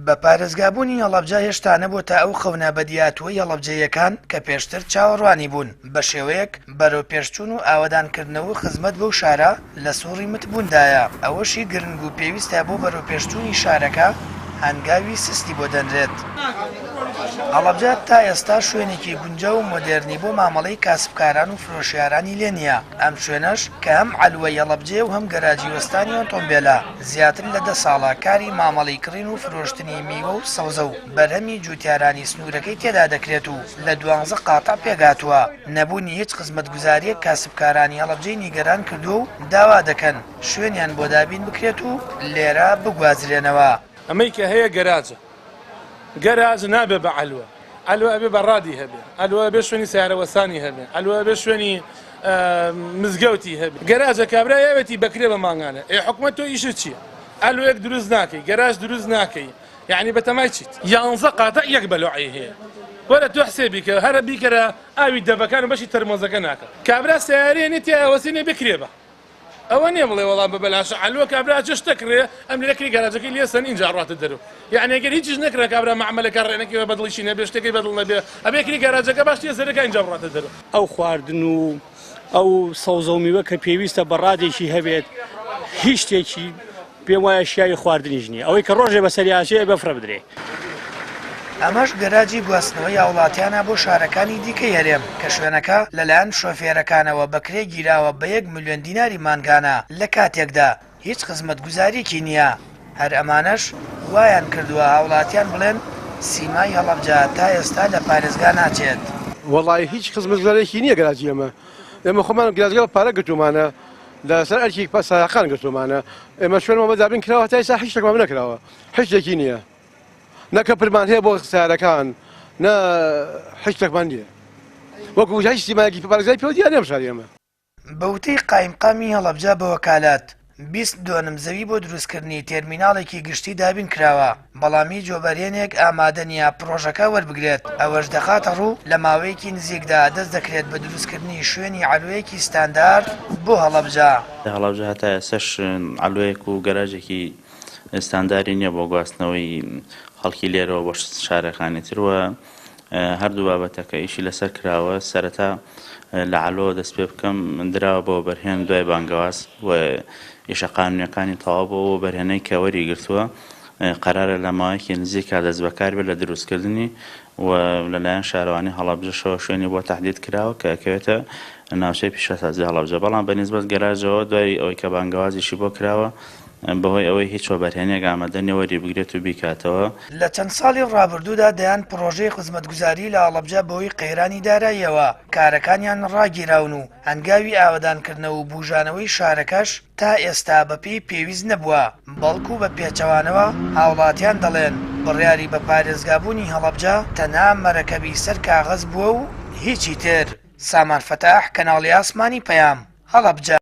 بە پارێزگابوونی هەڵەبجە هێشتا نەبۆتە ئەو خەونە بەدیهاتووەی هەڵەبجەییەکان کە پێشتر چاوەڕوانی بوون، بەشێوەیەک بەرەوپێشچوون و ئاوەدانکردنەوە و خزمەت بەو شارە لە سوڕی متبووندایە، ئەوەشی گرنگ و پێویستە بۆ بەرەوپێشچوونی شارەکە هەنگاوی سستی بۆ دەنرێت. هەڵەبجە تا ئێستا شوێنێکی گونجاو و مۆدێرنی بۆ مامەڵەی کاسبکاران و فرۆشیارانی لێ نییە، ئەم شوێنەش کە هەم عەلوەی هەڵەبجەیە و هەم گەراجی وەستانی ئۆتۆمبێلە، زیاتر لە دە ساڵە کاری مامەڵەی کڕین و فرۆشتنی میوە و سەوزە و بەرهەمی جووتیارانی سنوورەکەی تێدا دەکرێت و لە دوانزە قاتع پێکهاتووە، نەبوونی هیچ خزمەتگوزارییەک کاسبکارانی هەڵەبجەی نیگەران کردووە و داوا دەکەن شوێنیان بۆ دابین بکرێت و لێرە بگوازرێنەوە. ئەمەی کە هەیە گەراجە. گەراج نابێ بە عەلوە. عەلوە ئەبێ بە ڕادی هەبێ. عەلوە ئەبێ شوێنی سەیارە وەستانی هەبێ. عەلوە ئەبێ شوێنی مزگەوتی هەبێ. گەراجە کابرا یاوێتی بەکرێ بە مانگانە. ئێ حکومەت تۆ ئیشت چییە؟ عەلوەیەک دروست ناکەی، گەراج دروست ناکەی. یەعنی بەتەمای چیت؟ یانزە قاتع یەک بەلۆعەی هەیە. وەرە تۆ حسێبی کە هەرە بیکەرە ئاوی دەبەکان و بەشی تەرمۆزەکە ناکا. کابرا سەیارەیە نیە تیایا وەستێنێ بکرێ بە. ئەوە نیە بڵێ وەڵا بە بەلاشە عەلوە کابرا ئەچێ شتە کڕێ ئەم لێرە کری گەراجەکەی لێ سەن ئینجا ئەڕواتە دەرەوە یەعنی ئەگەر هیچیش نەکرا کابرا مەعمەلەکە ڕێنەکەی بە دڵیشی نەبێ شتەکەی بە دڵ نەبێ ئەبێ کری گەراجەکە باش لێ سەرەکا ئینجا بڕواتە دەرەوە. ئەو خواردن و ئەو سەوزە و میوە کە پێویستە بە ڕادێکی هەبێت هیچ شتێکی پێم وایە شیاوی خواردنیش نییە ئەوەی کە ڕۆژێ بەسەری ئاچێ ئەبێ فڕێ بدرێ. ئەمەش گەراجی گواستنەوەی هاوڵاتیانە بۆ شارەکانی دیکەی هەرێم، کە شوێنەکە لەلایەن شۆفێرەکانەوە بەکرێ گیراوە بە یەک ملیۆن دیناری مانگانە، لە کاتێکدا هیچ خزمەتگوزاریەکی نییە، هەر ئەمانەش وایان کردووە هاوڵاتیان بڵێن سیمای هەڵەبجە تا ئێستا لە پارێزگا ناچێت. وەڵایی هیچ خزمەتگوزاریەکی نییە گەراجی ئێمە، ئێمە خۆمان گەراجەکە بە پارە گرتوومانە، لەسەر ئەرکی سایەقان گرتوومانە، ئێمە شوێنمان بۆ دابین کراوە تا ئێستا هیچ شتێکمان بۆ نەکراوە، هیچ شتێکی نییە. نە کەپرمان هەیە بۆ سەیارەکان نە هیچ شتێکمان نییە وەکو هیچ سیمایەکی پارێزگای پێوە دیار نییە شاری ئێمە. بە وتەی قایمقامی هەڵەبجە بە وەکالەت، 20 دۆنم زەوی بۆ دروستکردنی تێرمیناڵێکی گشتی دابین کراوە، بەڵام هیچ وەبەرهێنێک ئامادە نییە پڕۆژەکە وەربگرێت، ئەوەش دەخاتەڕوو، لە ماوەیەکی نزیکدا دەست دەکرێت بە دروستکردنی شوێنی عەلوەیەکی ستاندارد بۆ هەڵەبجە. لە هەڵەبجە هەتا ئێستاش عەلوەیەک و گەراجێکی ستانداری نییە بۆ گواستنەوەی خەڵکی لێرەوە بۆ شارەکانی تر و هەردوو بابەتەکە ئیشی لەسەر کراوە سەرەتا لە عەلۆ دەست پێ بکەم دراوە بۆ بەرهێن دوای بانگەواز و ئیشە قانونیەکانی تەواو بۆ بەرهێنەی کە وەری گرتووە قەرارە لە ماوەیەکی نزیکا دەست بەکار بێت لە دروستکردنی و لەلایەن شارەوانی هەڵەبجەشەوە شوێنی بۆ تەحدید کراوە کە ئەکەوێتە ناوچەی پیشەسازی هەڵەبجە بەڵام بە نیسبەت گەراجەوە دوای ئەوەی کە بانگەوازیشی بۆ کراوە بەهۆی ئەوەی هیچ وەبەرهێنێک ئامادە نیە وەری بگرێت و بیکاتەوە. لە چەند ساڵی ڕابردوودا دەیان پڕۆژەی خزمەتگوزاری لە هەڵەبجە بەهۆی قەیرانی داراییەوە کارەکانیان ڕاگیراون و هەنگاوی ئاوەدانکردنەوە و بوژانەوەی شارەکەش تا ئێستا بەپێی پێویست نەبووە، بەڵکو بە پێچەوانەوە هاوڵاتیان دەڵێن بڕیاری بە پارێزگابوونی هەڵەبجە تەنها مەرەکەبی سەر کاغەز بووە و هیچی تر. سامان فەتاح، کەناڵی ئاسمانی پەیام، هەڵەبجە.